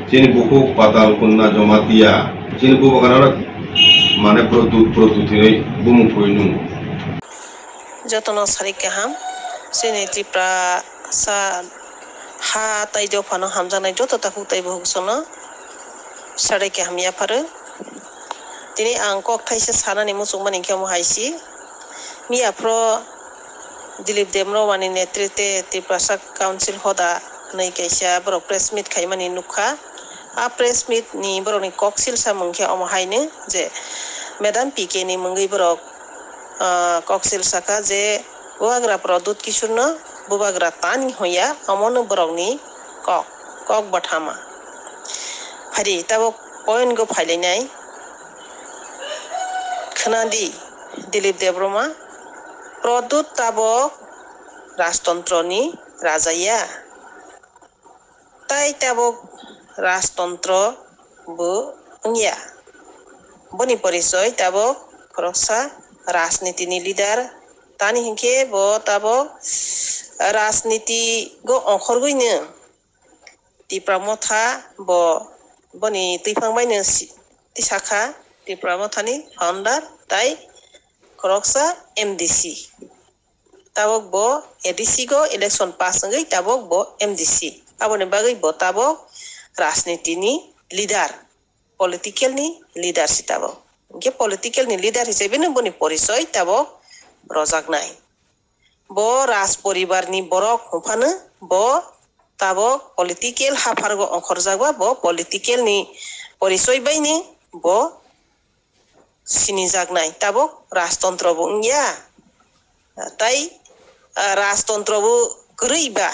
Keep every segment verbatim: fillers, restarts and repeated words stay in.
Chini bukhuk Patal Kunda Jamatia, chini bubagra mane Pradyut Pradyut hinwi bumung phui nung. Jotono sari kaham, chini Tripura sa ha tai dophano hamjaknai joto takhuk tai bukhuk sono sari kaham yapharo. Tini ang kok thaisa sanani muchungmani khe omo hai si. Miya phro Dilip Debbarmani netrite Tiprasa Council hoda hwnwi kaisa borok press meet khaimani nukha. A press meet ni borokni kok silsa mung khe omo haino je Madam P K ni mungwi borok, ah, kok silsa kha je bubagra Pradyut Kishore no bubagra tani hoya, omono borokni kok, kok bathama. Phari tabok point go phailainai. Khwnadi, Dilip Debbarma, Pradyut tabok rajtontro ni raja ya. Tai tabok rajtontro bo wngya. Boni porichoi tabok khoroksa rajniti ni leader. Tani hinkhe bo tabok rajniti go ongkhorgwino Tipra Motha bo boni twiphang baino si-, tisakha Tipra Mothani founder tai khoroksa M D C. Tabok bo A D C go election pass wngwi tabok bo M D C. Aboni bagwi bo tabok rajniti ni leader, political ni leader si tabok. Hinkhe political ni leader hisabe no boni porichoi tabok rojaknai. Bo raj poribar ni borok hwnphano bo tabok political haphargo ongkhorjak ba bo political ni porichoi bai ni bo sinijaknai. Tabok rajtontro bo wngya. Tai, ah, rajtontro bo kwrwi ba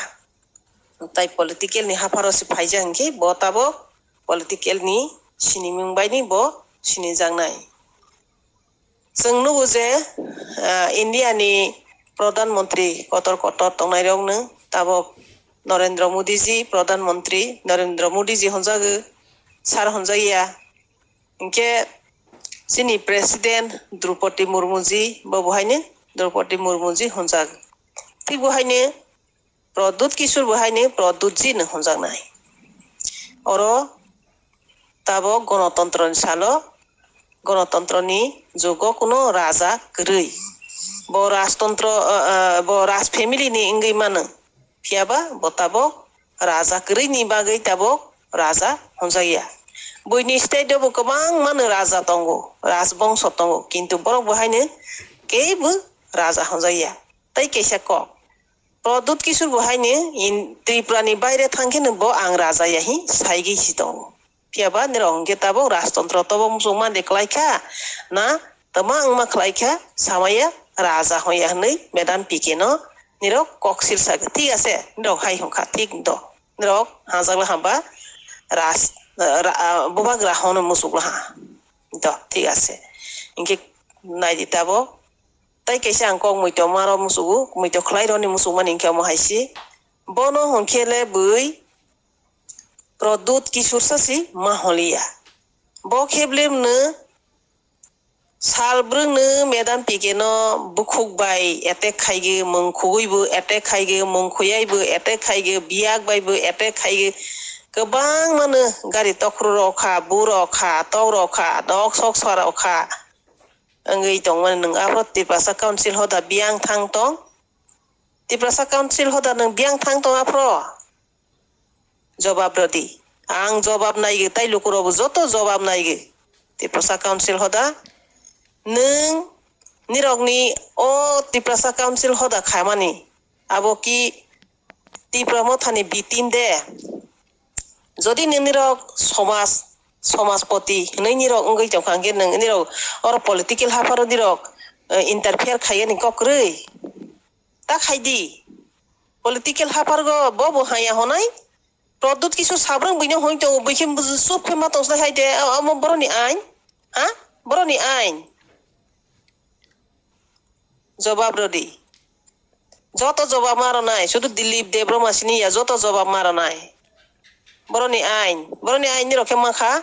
tai political ni hapharo se phaijak hinkhe bo tabok political ni sinimung bai ni bo sinijaknai. Chwng nugo je, ah, India ni Pradhan Mantri kotor kotor tongnai rokno tabok Narendra Modi ji, Pradhan Mantri Narendra Modi ji honjago, sir honjakya. Hinkhe chini President Droupadi Murmu ji bo bo haino Droupadi Murmu ji honjago. Thik bo haino Pradyut Kishore bo haino Pradyut ji no honjaknai. Oro tabok gonotontro ni salo, gonotontro ni jugo kuno raja kwrwi. Bo rajtontro, ah, ah, bo raj family ni wngwi mano. Phiya ba bo tabok raja kwrwi ni bagwi tabok raja honjakya. Buini state o bo kwbang mano raja tongo, rajbongso tongo, kintu borok bo haino kebo raja honjakya. Tai kaisa kok. Pradyut Kishore bo haino in Tripura ni baire thang khe no bo ang raja ya hi saigwi si tongo. Phiya ba nirok hwnkhe tabok rajtontro tobo muchungma de kwlai kha na twma wngma kwlai kha samaya raja hoya hwnwi Madam P K no nirok kok silsa kha. Thik ase, nirok hai hwnkha, thik do. Nirok hajak la hamba raj, ra-, bubagra hono muchuk la ha. Do, thik ase. Hinkhe naidi tabok. Tai kaisa ang kok muitu maro musugo, muitu khlai roni musukmani hinkhe omo hai si. Bono hwnkhe le bui Pradyut Kishore sa si ma holiya. Bo khe bwlwino sal bwrwngno Madam P K no bukhuk bai attack khaigwi, mung khugwi bo attack khaigwi, mung khuyai bo attack khaigwi, biyak bai bo attack khaigwi. Kwbang mano gari tokhro rok kha, bu rok kha, tok rok kha, nok sok sa rok kha. Wngwi tongmani nwng aphro Tiprasa Council hoda biyang thang tong? Tiprasa Council hoda nwng biyang thang tong aphro? Jobab rwdi. Ang jobab naigwi, tai lukurokbo joto jobab naigwi. Tiprasa Council hoda nwng nirokni o Tiprasa Council hoda khamani abo ki Tipra Mothani bitin de? Jodi nini rok somaj, somajpoti hinwi nini rok wngwi tongkha, hwnkhe nwng nini rok oro political hapharo nini rok, eh, interfere khaiyani kok kwrwi? Ta khaidi. Political haphargo bo bo haya honai. Pradyut Kishore sabrang buino hoi tongo, buikhe chup khe ma tongsa hai de, amo boroni ain? Ha? Boroni ain? Jobab rwdi. Joto jobab ma rwnai, sudu Dilip Debbarma sini ya, joto jobab ma rwnai. Boroni ain, boroni ain ni rokhe mankha.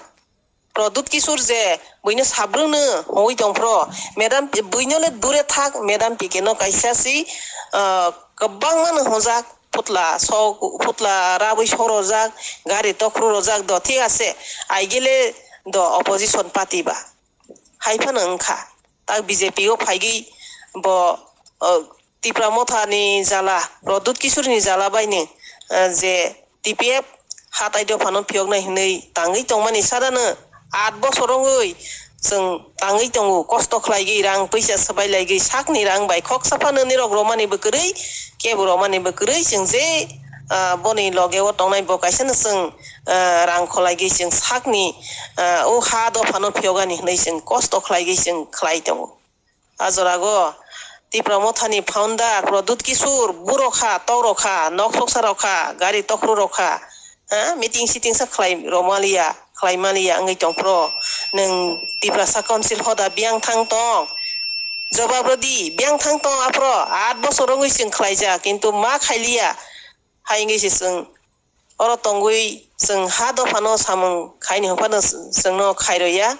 Pradyut Kishore je buino sabrwngno hongwi tongphro, madam, buino le dure thak, madam P K no kaisa si, ah, kwbangma no hongjak. phutla sok, phutla rabwi sok rojak, gari tokhru rojak do, thik ase, aigele do opposition party ba. Hai phano wngkha. Tak B J P o phaigwi bo, o, Tipra Motha ni jala, Pradyut Kishore ni jala bai ni, eh, je T P F hatai dophano phiyoknai hinwi tangwi tongmani sadano aat bosor wngwi chwng tangwi tongo, kosto khlaigwi rang puisa swbai laigwi sakni rang bai khoksa phano nirok romani bo kwrwi, kebo romani bo kwrwi chwng je, ah, boni loge o tongnai bo kaisa no chwng, ah, rang kholaigwi chwng sakni, ah, o ha dophano phiyogani hinwi chwng kosto khlaigwi chwng khlai tongo. A jorago Tipra Mothani founder Pradyut Kishore, burok kha, tok rok kha, nok soksa rok kha, gari tokhru rok kha, ha, meeting siting sa khlai romaliya, khlai maliya wngwi tongphro. Nwng Tiprasa Council hoda biyang thang tong, jobab rwdi, biyang thang tong aphro, aat bosor wngwi chwng khlaijak, kintu ma khailiya, hai wngwi se chwng oro tongwi chwng ha dophano samung khaini hwnphano chwngno khairoya.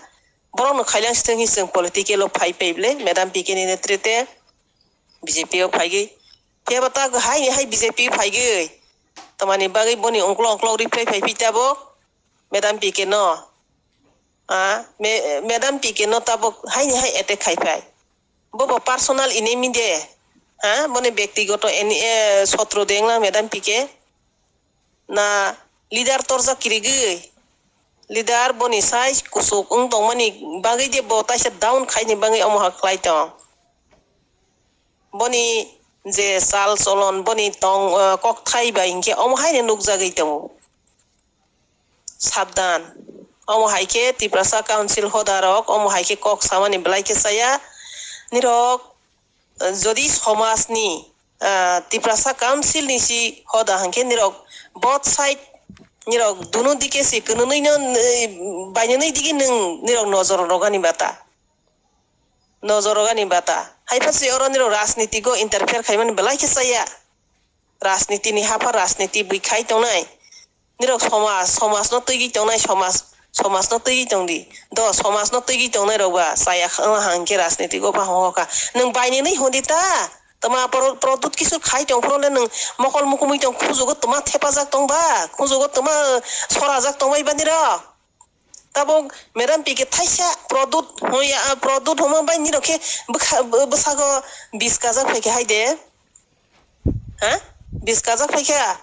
Borokno khailang sitwng hi chwng political o phai phai bwle, Madam P K ni netrite B J P o phaigwi. Phiya ba tak haini hai B J P phaigwi. Tamani bagwi boni ungklo ungklo reply phai phi tabok Madam P K no. Ah, me-, Madam P K no tabok haini hai attack khai phai. Bo bo personal enemy de. Ha, boni bektigoto eni-, eh, sotro de wngla Madam P K. Na leader torjak kirigwi. Leader boni size kusuk wng tongmani bagwi de bo taisa down khaini bagwi omo ha khlai tong. Boni je chal cholon, boni tong, eh, kokthai bai hinkhe omo haino nukjagwi tongo. Sabdan. Omo hai khe Tiprasa Council hoda rok omo hai khe kok samani belai khe chaya. Nirok, eh, jodi somajni, ah, Tiprasa Council ni si hoda hinkhe nirok both side nirok dunu dike si kwnwnwi no, eh, bainwnwi digi nwng nirok nojor rogani bata. Nojor rogani bata. Hai phasi oro nirok rajniti go interfere khaimani belai khe chaya. Rajniti ni hapha rajniti bwi khai tongnai. Nirok somaj, somaj no twigwi tongnai, somaj, somaj no twigwi tongdi. Do, somaj no twigwi tongnai rok ba chaya kha, wng hang khe rajniti go ba hong kha. Nwng bainini hondi ta? Tama pro-, Pradyut Kishore khai tong phro le nwng mokol mukumui tong, khujugo tama thepajak tong ba, khujugo tama sorajak tong bai ba nirok. Tabok Madam P K thaisa Pradyut hoya, Pradyut homa bai nirok khe bwkha-, bw-, bwsago bis kajak phaikha hai de. Ha? Bis kajak phaikha.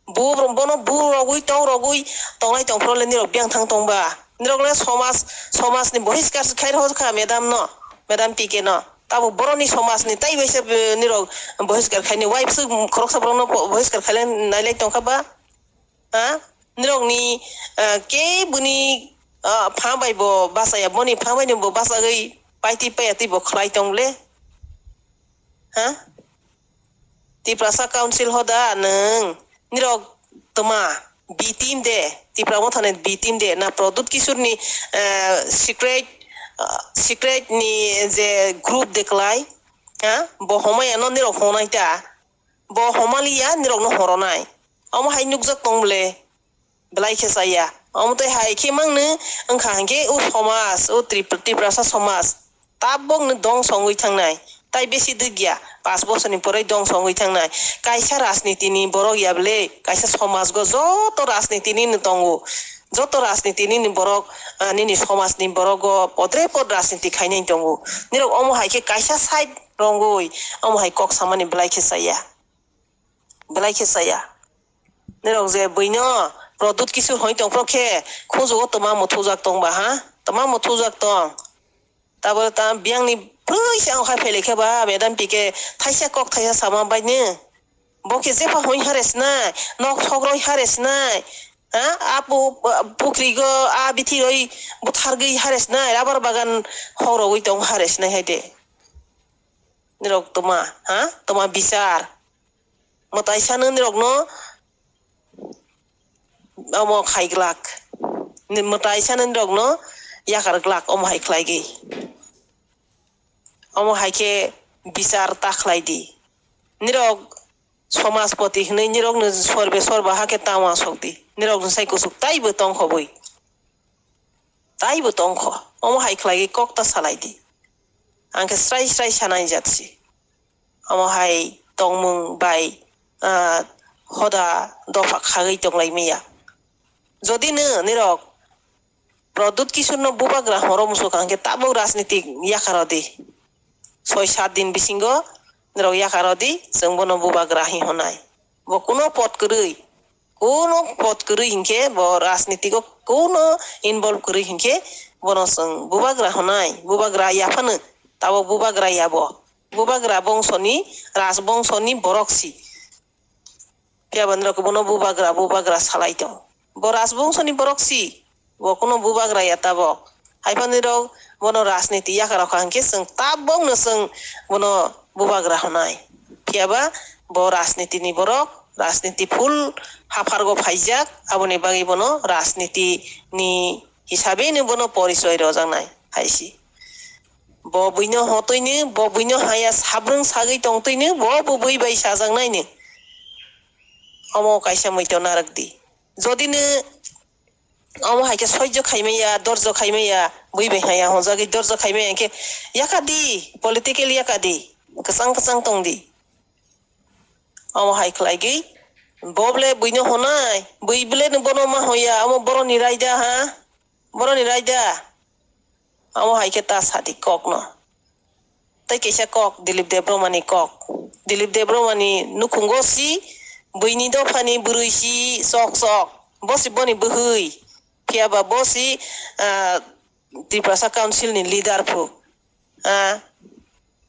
Bu, bono bu rogwi, tong rogwi, tongnai tong phro le nirok biyang thang tong ba. Nirok le somaj, somaj ni bohiskar khai rw kha madam no, Madam P K no. Tabok boroni somaj ni tai bai se, eh, nirok bohiskar khai ni wife se khoroksa borok no bo-, bohiskar khai le nai lai tong kha ba. Ha? Nirokni, ah, keboni, ah, pha bai bo bachaya, boni pha bai no bo bachagwi paitwi paya twi bo khlai tong le. Ha? Tiprasa Council hoda nwng, nirok tma B team de, Tipra Mothani B team de, na Pradyut Kishore ni, ah, secret, ah, secret ni je group de klai, ha? Bo homaya no nirok honai ta. Bo homaliya nirokno horonai. Omo hai nukjak tong bwle. Belai khe chaya. Omo tei hai khe mangno wngkha hinkhe o somaj, o Trip-, Tiprasa somaj tabokno dongso wngwi thangnai. Tai besi dwgya, pash bosorni poroi dongso wngwi thangnai. Kaisa rajnitini borok ya bwle, kaisa somajgo joto rajnitini no tongo. Joto rajnitini ni borok, ah, nini somajni borokgo podre pod rajniti khainai tongo. Nirok omo hai khe kaisa side rongwi omo hai kok samani belai khe chaya. Belai khe chaya. Nirok je buino Pradyut Kishore hoi tong phro khe khunjugo tma muthujak tong ba ha? Tma muthujak tong. Tabole ta biyangni phrwisa wng khai phailai khe ba Madam P K thaisa kok thaisa sama bai ne. Bo khe jepha hoi hare sinai, nok sogroi hare sinai. Ha? A pu-, pukri go, a bithi roi buthargwi hare sinai, rubber bagan hok rogwi tong hare sinai hai de. Nirok tma, ha? Tma bichar. Mwtai sano nirokno omo khai glak. Ni mwtai sano nirokno yakar glak omo hai khlaigwi. Omo hai khe bichar ta khlai di. Nirok somajpoti hwnwi nirokno sorbe sorba hakhe tamo asok di. Nirokno sai kuchuk taibo tongkho bui. Taibo tongkho. Omo hai khlaigwi kok ta salai di. Ang khe srai srai sanai jat si. Omo hai tongmung bai, ah, hoda dopha khagwi tonglai maya. Jodi no nirok Pradyut Kishore no bubagra horo muchuk hwnkhe tabuk rajniti yakarodi. Soi sat din bisingo nirok yakarodi, chwng bono bubagra hi honai. Bo kuno pot kwrwi, kuno pot kwrwi hinkhe bo rajnitigo kuno involve kwrwi hinkhe bono chwng bubagra honai, bubagra yaphano tabuk bubagra yabo. Bubagra bongsoni, rajbongsoni borok si. Phiya ba nirok bono bubagra, bubagra salai tong. Bo rajbongsoni borok si, bo kuno bubagra ya tabok. Haiphano nirok bono rajniti yakarok hwnkhe chwng tabokno chwng bono bubagra honai. Phiya ba bo rajnitini borok, rajniti full haphargo phaijak, aboni bagwi bono rajnitini hisabe no bono porichoi rojaknai hai si. Bo buino hotwini, bo buino haya sabrung sagwi tongtwini, bo bo bui bai sajaknaini. Omo kaisa muitu narwk di. Jodi no omo hai khe soijo khaimaya, dorjo khaimaya, bui bai haya honjagwi dorjo khaimaya hinkhe yakadi, political yakadi, kwchang kwchang tongdi. Omo hai khlaigwi bo bole buino honai, bui bole no bono ma hoya, omo boroni raida ha, boroni raida. Omo hai khe ta sadi kokno. Tei kaisa kok Dilip Debbarmani kok. Dilip Debbarmani nukhungo si buini dophani bwrwi si sok sok. Bo si boni bwhwi. Phiya ba bo si, ah, Tiprasa Council ni leader phu. Ah,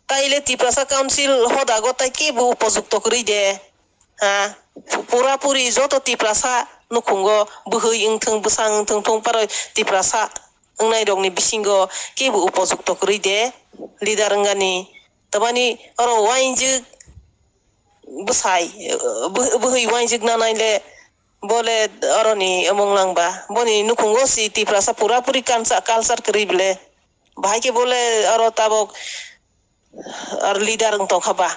taile Tiprasa Council hodago tai kebo upojukto kwrwi de. Ha, pura puri joto Tiprasa nukhungo bwhwi wngthung, bwsang wngthung, thung paroi Tiprasa wngnai rokni bisingo kebo upojukto kwrwi de, leader wngani. Tamani oro uainjwk bwsai, bw-, bwhwi uainjwk nanai le bole oroni omong langba. Boni nukhungo si Tiprasa pura puri kansa-, culture kwrwi bole. Bahai khe bole oro tabok ar leader wng tongkha ba.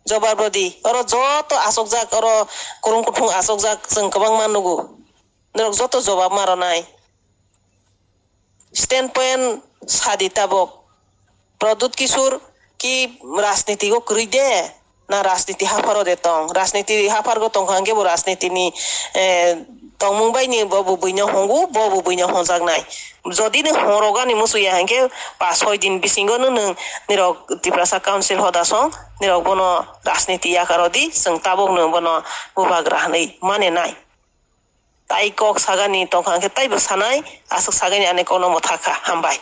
Jobab rodi. Oro joto asokjak, oro kwrwng kuthung asokjak, chwng kwbangma nugo. Norok joto jobab ma rwnai. Stand point sadi tabok. Pradyut Kishore ki rajniti o kwrwi de? Na rajniti hapharo de tong? Rajniti haphargo tongkha hwnkhe bo rajnitini, eh, tongmung bai ni bo bo buino hongo, bo bo buino honjaknai. Jodi no hongrogani musuya hwnkhe pa soi din bisingo no nwng nirok Tiprasa Council hoda song, nirok bono rajniti yakarodi, chwng tabok no bono bubagra hwnwi mane nai. Tai kok sagani tongkha hwnkhe taibo sanai, aswk sagani ani kokno mwthakha. Hambai.